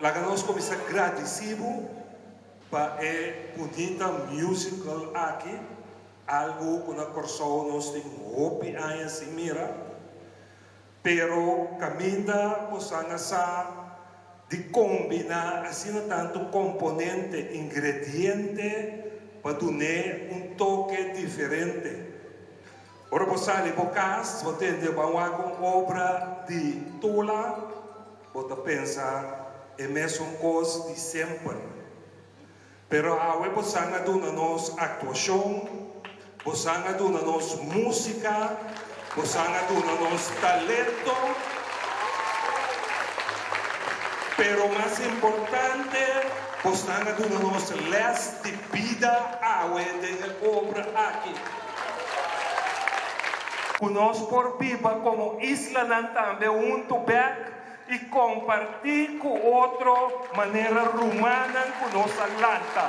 Laga nos kuminsá gradisí bo pa e bunita musical aki, algu ku na Kòrsou nos tin hopi aña sin mira, pero kaminda bosan a sa di kombiná asina tantu komponente, ingrediente pa dun'é un toke diferente. Ora bo sali bo kas, bo tende bo a wak un obra di Tula. Bo ta pensa e mesun kos di semper. Pero awe bosan a duna nos aktuashon, bosan a duna nos músika, bosan a duna nos talento, pero mas importante bosnan a duna nos lès di bida awe den e obra aki. Ku nos por biba komo islanan tambe huntu bèk i kompartí ku otro manera rumannan ku nos a lanta.